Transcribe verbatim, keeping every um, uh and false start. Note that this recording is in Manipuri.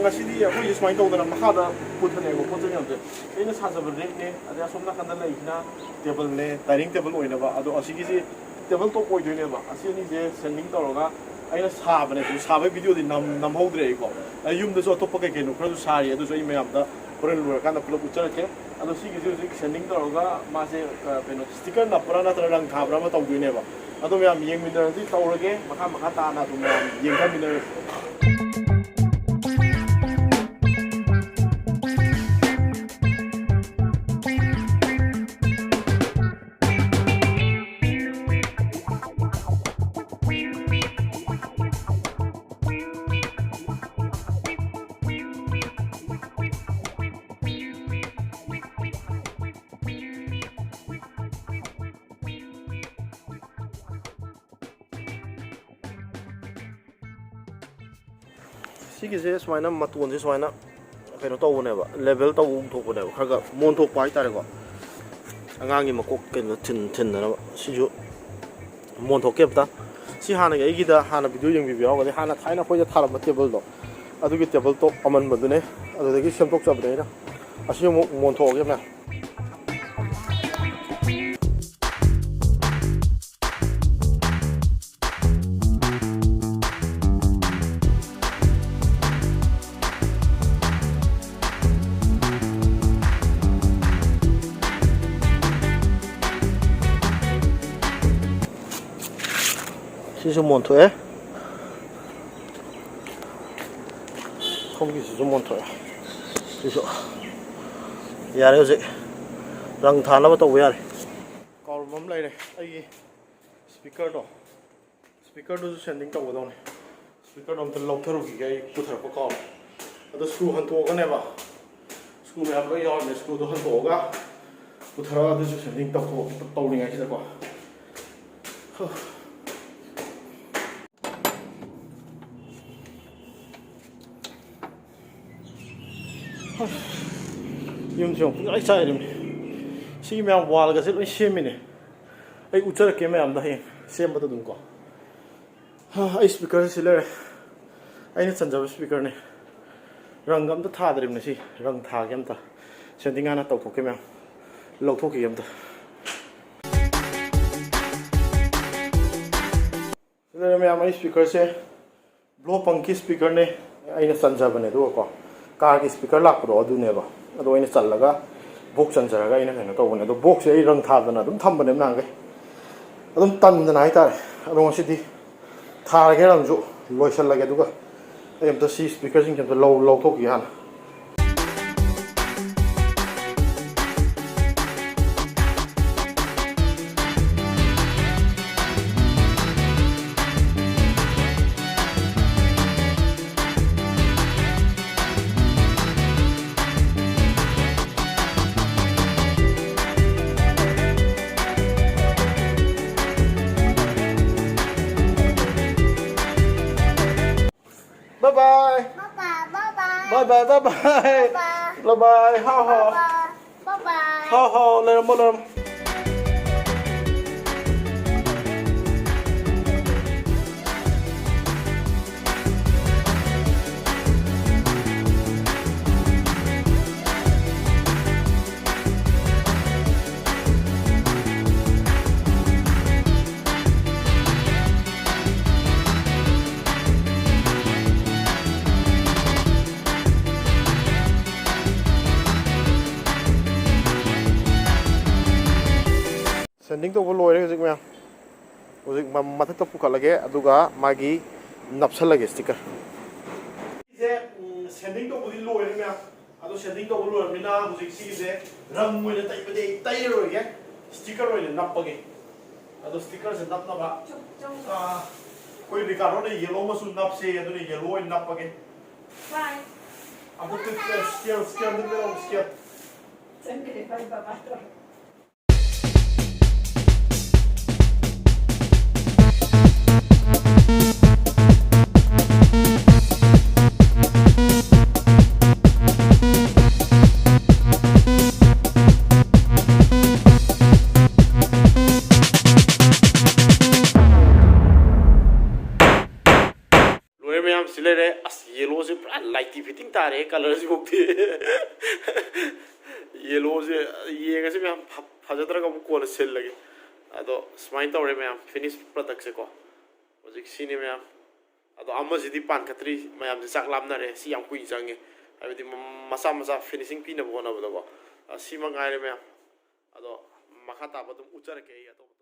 ꯉꯁꯤꯗꯤ ꯑꯩꯈꯣꯏꯁꯦ ꯁꯨꯃꯥꯏꯅ ꯇꯧꯗꯅ ꯃꯈꯥꯗ ꯄꯨꯊꯔꯛꯑꯦꯕ ꯄꯣꯠ ꯆꯩ ꯃꯌꯥꯝꯁꯦ꯫ ꯑꯩꯅ ꯁꯥꯖꯕ ꯔꯦꯛꯅꯦ, ꯑꯗꯩ ꯑꯁꯣꯝ ꯅꯥꯀꯟꯗ ꯂꯩꯔꯤꯁꯤꯅ ꯇꯦꯕꯜꯅꯦ, ꯗꯥꯏꯅꯤꯡ ꯇꯦꯕꯜ ꯑꯣꯏꯅꯕ꯫ ꯑꯗꯣ ꯑꯁꯤꯒꯤꯁꯤ ꯇꯦꯕꯜ ꯇꯣꯞ ꯑꯣꯏꯗꯣꯏꯅꯦꯕ꯫ ꯑꯁꯤ ꯑꯅꯤꯁꯦ ꯁꯦꯟꯗꯤꯡ ꯇꯧꯔꯒ ꯑꯩꯅ ꯁꯥꯕꯅꯦ꯫ ꯑꯗꯨ ꯁꯥꯕꯒꯤ ꯚꯤꯗꯤꯑꯣꯗꯤ ꯅꯝ-, ꯅꯝꯍꯧꯗ꯭ꯔꯦ ꯑꯩꯀꯣ꯫ ꯑꯩ ꯌꯨꯝꯗꯁꯨ ꯑꯇꯣꯞꯄ ꯀꯩ ꯀꯩꯅꯣ ꯈꯔꯁꯨ ꯁꯥꯔꯤ, ꯑꯗꯨꯁꯨ ꯑꯩ ꯃꯌꯥꯝꯗ ꯍꯣꯔꯦꯟ ꯂꯣꯏꯔꯀꯥꯟꯗ ꯄꯨꯂꯞ ꯎꯠꯆꯔꯛꯀꯦ꯫ ꯑꯗꯣ ꯁꯤꯒꯤꯁꯤ ꯍꯧꯖꯤꯛ ꯁꯦꯟꯗꯤꯡ ꯇꯧꯔꯒ ꯃꯥꯁꯦ, ꯑ, ꯀꯩꯅꯣ, ꯁ꯭ꯇꯤꯀꯔ ꯅꯞꯄ꯭ꯔꯥ ꯅꯠꯇ꯭ꯔꯒ ꯔꯪ ꯊꯥꯕ꯭ꯔꯥ ꯑꯃ ꯇꯧꯗꯣꯏꯅꯦꯕ꯫ ꯑꯗꯣ ꯃꯌꯥꯝ ꯌꯦꯡꯃꯤꯟꯅꯔꯗꯤ ꯇꯧꯔꯒꯦ, ꯃꯈꯥ ꯃꯈꯥ ꯇꯥꯅ ꯑꯗꯨꯝ ꯃꯌꯥꯝ ꯌꯦꯡꯊꯃꯤꯟꯅꯔꯁꯤ꯫ ꯁꯤꯒꯤꯁꯦ ꯁꯨꯃꯥꯏꯅ ꯃꯇꯣꯟꯁꯦ ꯁꯨꯃꯥꯏꯅ ꯀꯩꯅꯣ ꯇꯧꯕꯅꯦꯕ, ꯂꯦꯕꯦꯜ ꯇꯧꯕ ꯊꯣꯛꯄꯅꯦꯕ, ꯈꯔ ꯈꯔ ꯃꯣꯟꯊꯣꯛꯄ ꯍꯥꯏꯇꯥꯔꯦꯀꯣ꯫ ꯑꯉꯥꯡꯒꯤ ꯃꯀꯣꯛ ꯀꯩꯅꯣ ꯊꯤꯟ-, ꯊꯤꯟꯗꯅꯕ꯫ ꯁꯤꯁꯨ ꯃꯣꯟꯊꯣꯛꯀꯦ ꯑꯝꯇ꯫ ꯁꯤ ꯍꯥꯟꯅꯒꯤ ꯑꯩꯒꯤꯗ ꯍꯥꯟꯅ ꯚꯤꯗꯤꯑꯣ ꯌꯦꯡꯕꯤꯕ ꯌꯥꯎꯔꯒꯗꯤ, ꯍꯥꯟꯅ ꯊꯥꯏꯅ ꯑꯩꯈꯣꯏꯗ ꯊꯥꯔꯝꯕ ꯇꯦꯕꯜꯗꯣ, ꯑꯗꯨꯒꯤ ꯇꯦꯕꯜ ꯇꯣꯞ ꯑꯃꯟꯕꯗꯨꯅꯦ꯫ ꯑꯗꯨꯗꯒꯤ ꯁꯦꯝꯗꯣꯛꯆꯕꯅꯦ ꯑꯩꯅ꯫ ꯑꯁꯤ ꯑꯃꯨꯛ ꯃꯣꯟꯊꯣꯛꯑꯒꯦ ꯃꯌꯥꯝ꯫ ꯁꯤꯁꯨ ꯃꯣꯟꯊꯣꯛꯑꯦ꯫ ꯁꯣꯝꯒꯤꯁꯤꯁꯨ ꯃꯣꯟꯊꯣꯛꯑꯦ꯫ ꯁꯤꯁꯨ ꯌꯥꯔꯦ ꯍꯧꯖꯤꯛ꯫ ꯔꯪ ꯊꯥꯅꯕ ꯇꯧꯕ ꯌꯥꯔꯦ꯫ ꯀꯥꯎꯔꯝꯕ ꯑꯃ ꯂꯩꯔꯦ꯫ ꯑꯩꯒꯤ ꯁ꯭ꯄꯤꯀꯔꯗꯣ꯫ ꯁ꯭ꯄꯤꯀꯔꯗꯨꯁꯨ ꯁꯦꯟꯗꯤꯡ ꯇꯧꯒꯗꯧꯅꯦ꯫ ꯁ꯭ꯄꯤꯀꯔꯗꯣ ꯑꯝꯇ ꯂꯧꯊꯔꯨꯈꯤꯒꯦ, ꯑꯩ ꯄꯨꯊꯔꯛꯄ ꯀꯥꯎꯔꯦ꯫ ꯑꯗꯣ ꯁ꯭ꯀ꯭ꯔꯨ ꯍꯟꯇꯣꯛꯑꯒꯅꯦꯕ, ꯁ꯭ꯀ꯭ꯔꯨ ꯃꯌꯥꯝ ꯂꯣꯏ ꯌꯥꯎꯔꯤꯅꯦ, ꯁ꯭ꯀ꯭ꯔꯨꯗꯣ ꯍꯟꯇꯣꯛꯑꯒ ꯄꯨꯊꯔꯒ ꯑꯗꯨꯁꯨ ꯁꯦꯟꯗꯤꯡ ꯇꯧꯊꯣꯛ-, ꯇꯧꯔꯤꯉꯩꯁꯤꯗꯀꯣ꯫ ꯌꯨꯝꯁꯦ ꯑꯃꯨꯛ ꯄꯨꯡꯆꯥꯏ ꯆꯥꯏꯔꯤꯃꯤ꯫ ꯁꯤꯒꯤ ꯃꯌꯥꯝ ꯋꯥꯜꯒꯁꯦ ꯂꯣꯏ ꯁꯦꯝꯃꯤꯅꯦ꯫ ꯑꯩ ꯎꯠꯆꯔꯛꯀꯦ ꯃꯌꯥꯝꯗ ꯍꯌꯦꯡ ꯁꯦꯝꯕꯗ ꯑꯗꯨꯝ ꯀꯣ꯫ ꯍꯥ, ꯑꯩ ꯁ꯭ꯄꯤꯀꯔꯁꯦ ꯁꯤ ꯂꯩꯔꯦ꯫ ꯑꯩꯅ ꯆꯟꯖꯕ ꯁ꯭ꯄꯤꯀꯔꯅꯦ꯫ ꯔꯪꯒ ꯑꯝꯇ ꯊꯥꯗ꯭ꯔꯤꯕꯅꯦ ꯁꯤ꯫ ꯔꯪ ꯊꯥꯒꯦ ꯑꯝꯇ꯫ ꯁꯦꯟꯗꯤꯡ ꯍꯥꯟꯅ ꯇꯧꯊꯣꯛꯀꯦ ꯃꯌꯥꯝ꯫ ꯂꯧꯊꯣꯛꯈꯤꯒꯦ ꯑꯝꯇ꯫ ꯁꯤꯗ ꯃꯌꯥꯝ, ꯑꯩ speakerꯁꯦ Blow Punkꯒꯤ speakerꯅꯦ꯫ ꯑꯩꯅ ꯆꯟꯖꯕꯅꯦ, ꯑꯗꯨꯒꯀꯣ, carꯒꯤ speaker ꯂꯥꯛꯄꯗꯣ ꯑꯗꯨꯅꯦꯕ꯫ ꯑꯗꯣ ꯑꯩꯅ ꯆꯜꯂꯒ box ꯆꯟꯖꯔꯒ ꯑꯩꯅ ꯀꯩꯅꯣ ꯇꯧꯕꯅꯦ꯫ ꯑꯗꯣ boxꯁꯦ ꯑꯩ ꯔꯪ ꯊꯥꯗꯅ ꯑꯗꯨꯝ ꯊꯝꯕꯅꯦꯕ ꯅꯍꯥꯟꯈꯩ꯫ ꯑꯗꯨꯝ ꯇꯟꯗꯅ ꯍꯥꯏꯇꯥꯔꯦ꯫ ꯑꯗꯣ ꯉꯁꯤꯗꯤ ꯊꯥꯔꯒꯦ ꯔꯪꯁꯨ, ꯂꯣꯏꯁꯜꯂꯒꯦ꯫ ꯑꯗꯨꯒ ꯑꯩ ꯑꯝꯇ ꯁꯤ speakerꯁꯤꯡꯁꯦ ꯑꯝꯇ ꯂꯧ-, ꯂꯧꯊꯣꯛꯈꯤꯒꯦ ꯍꯥꯟꯅ꯫ Bye bye. Bye bye, bye bye. Bye bye, bye bye. Bye bye. Bye bye. Hao hao. Bye bye. Bye bye. Hao hao, ꯂꯩꯔꯝꯃꯣ, ꯂꯩꯔꯝꯃꯣ꯫ Sanding ꯇꯧꯕ ꯂꯣꯏꯔꯦ ꯍꯧꯖꯤꯛ ꯃꯌꯥꯝ꯫ ꯍꯧꯖꯤꯛ ꯃ-, ꯃꯊꯛꯇ ꯄꯨꯈꯠꯂꯒꯦ, ꯑꯗꯨꯒ ꯃꯥꯒꯤ ꯅꯞꯁꯜꯂꯒꯦ sticker꯫ ꯁꯤꯁꯦ, ꯎꯝ, sanding ꯇꯧꯕꯗꯤ ꯂꯣꯏꯔꯦ ꯃꯌꯥꯝ꯫ ꯑꯗꯣ sanding ꯇꯧꯕ ꯂꯣꯏꯔꯕꯅꯤꯅ ꯍꯧꯖꯤꯛ ꯁꯤꯒꯤꯁꯦ ꯔꯪ ꯑꯣꯏꯅ ꯇꯩꯕꯗꯤ ꯑꯩ ꯇꯩꯔꯔꯣꯏꯒꯦ, sticker ꯑꯣꯏꯅ ꯅꯞꯄꯒꯦ꯫ ꯑꯗꯣ stickerꯁꯦ ꯅꯞꯅꯕ, ꯑꯥ, ꯑꯩꯈꯣꯏ ꯔꯤꯀꯥꯔꯗꯣꯅ yellow ꯃꯆꯨ ꯅꯞꯁꯦ, ꯑꯗꯨꯅ yellow ꯑꯣꯏꯅ ꯅꯞꯄꯒꯦ꯫ Bye. ꯑꯃꯨꯛꯇ scale, scale, scale꯫ ꯆꯪꯈ꯭ꯔꯦ, bye, bye, bye꯫ ꯂꯣꯏꯔꯦ ꯃꯌꯥꯝ, ꯁꯤ ꯂꯩꯔꯦ꯫ ꯑꯁ, yellowꯁꯦ ꯄꯨꯔꯥ ꯂꯥꯏꯇꯤ ꯐꯤꯠꯇꯤꯡ ꯇꯥꯔꯦ ꯀꯂꯔꯁꯤꯐꯥꯎꯗꯤ꯫ ꯌꯦꯂꯣꯁꯦ ꯌꯦꯡꯉꯁꯤ ꯃꯌꯥꯝ, ꯐ- ꯐꯖꯗ꯭ꯔꯒ ꯑꯃꯨꯛ ꯀꯣꯟꯅ ꯁꯤꯜꯂꯒꯦ꯫ ꯑꯗꯣ ꯁꯨꯃꯥꯏꯅ ꯇꯧꯔꯦ ꯃꯌꯥꯝ, ꯐꯤꯅꯤꯁ ꯄ꯭ꯔꯗꯛꯁꯦꯀꯣ꯫ ꯍꯧꯖꯤꯛ ꯁꯤꯅꯤ ꯃꯌꯥꯝ꯫ ꯑꯗꯣ ꯑꯃꯁꯤꯗꯤ ꯄꯥꯟꯈꯠꯇ꯭ꯔꯤ, ꯃꯌꯥꯝꯁꯦ ꯆꯥꯛ ꯂꯥꯝꯅꯔꯦ꯫ ꯁꯤ ꯌꯥꯝ ꯀꯨꯏꯅ ꯆꯪꯉꯦ, ꯍꯥꯏꯕꯗꯤ ꯃ- ꯃꯆꯥ ꯃꯆꯥ ꯐꯤꯅꯤꯁꯤꯡ ꯄꯤꯅꯕ ꯍꯣꯠꯅꯕꯗꯀꯣ꯫ ꯑ, ꯁꯤꯃ ꯉꯥꯏꯔꯦ ꯃꯌꯥꯝ꯫ ꯑꯗꯣ ꯃꯈꯥ ꯇꯥꯕ ꯑꯗꯨꯝ ꯎꯠꯆꯔꯛꯀꯦ ꯑꯩ ꯑꯇꯣꯞꯄ꯫